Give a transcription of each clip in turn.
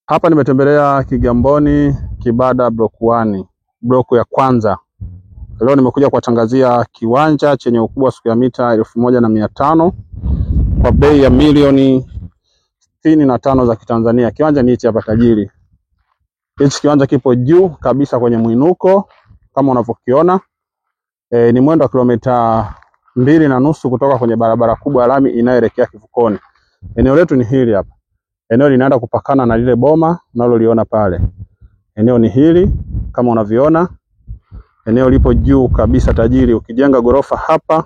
Hapa nimetembelea Kigamboni Kibada block 1, block ya kwanza. Leo nimekuja kuwatangazia kiwanja chenye ukubwa wa square mita 1500 kwa bei ya milioni 65 za Kitanzania. Kiwanja ni hichi hapa tajiri. Hichi kiwanja kipo juu kabisa kwenye mwinuko kama unavyokiona. Ni mwendo wa kilomita 2.5 kutoka kwenye barabara kubwa ya lami inayoelekea Kivukoni. Eneo letu ni hili hapa. Eneo linaenda kupakana na lile boma unaloliona pale. Eneo ni hili kama unavyoona. Eneo lipo juu kabisa tajiri. Ukijenga gorofa hapa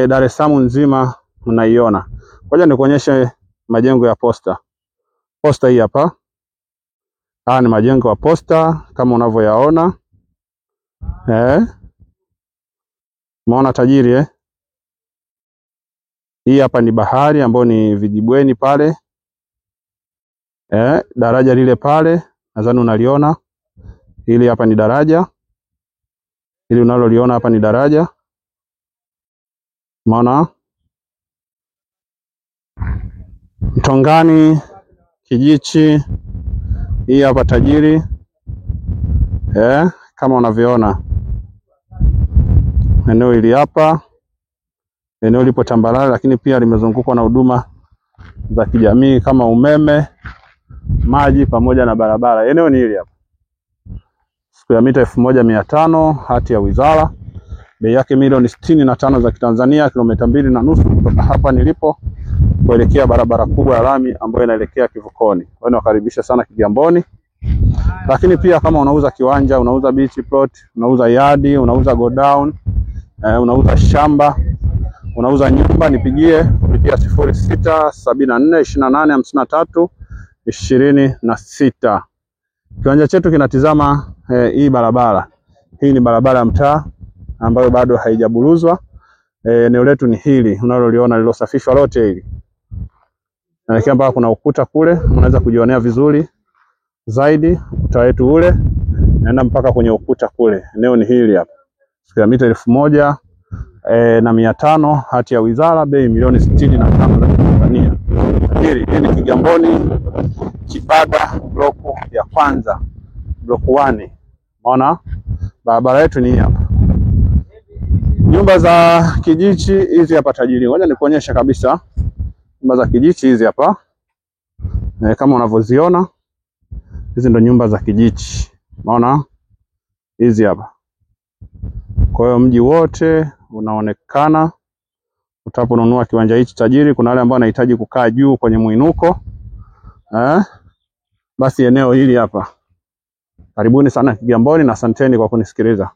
Dar es Salaam nzima unaiona. Ngoja nikuonyeshe majengo ya posta. Posta hii hapa. Haya ni majengo ya posta kama unavyoyaona. Umeona tajiri eh? Hii hapa ni bahari ambayo ni vijibweni pale. Daraja lile pale nadhani unaliona. Hili hapa ni daraja. Hili unaloliona hapa ni daraja. Umeona? Mtongani Kijichi. Hii hapa tajiri. Kama unavyoona. Eneo hili hapa. Eneo lipo tambarare lakini pia limezungukwa na huduma za kijamii kama umeme, maji pamoja na barabara. Eneo ni hili hapa. Square mita 1500, hati ya wizara. Bei yake milioni 65 za Kitanzania, kilomita 2.5 kutoka hapa nilipo kuelekea barabara kubwa ya lami ambayo inaelekea Kivukoni. Kwa hiyo nawakaribisha sana Kigamboni. Lakini pia kama unauza kiwanja, unauza beach plot, unauza yadi, unauza godown, unauza shamba, unauza nyumba, nipigie kupitia 0674 28 53 26. Kiwanja chetu kinatizama hii barabara. Hii ni barabara ya mtaa ambayo bado haijaburuzwa. Eneo letu ni hili unaloliona lililosafishwa lote hili. Naelekea mpaka kuna ukuta kule, unaweza kujionea vizuri zaidi ukuta wetu ule. Naenda mpaka kwenye ukuta kule. Eneo ni hili hapa. Square mita 1500, hati ya wizara, bei milioni 65 za Tanzania. Tajiri, hii ni Kigamboni Kibada block ya kwanza, block 1. Unaona? Barabara yetu ni hii hapa. Nyumba za Kijichi hizi hapa tajiri. Ngoja nikuonyeshe kabisa. Nyumba za Kijichi hizi hapa. Kama unavyoziona, hizi ndo nyumba za Kijichi. Unaona? Hizi hapa. Kwa hiyo mji wote unaonekana utaponunua kiwanja hichi tajiri. Kuna wale ambao wanahitaji kukaa juu kwenye mwinuko. Basi eneo hili hapa. Karibuni sana Kigamboni na asanteni kwa kunisikiliza.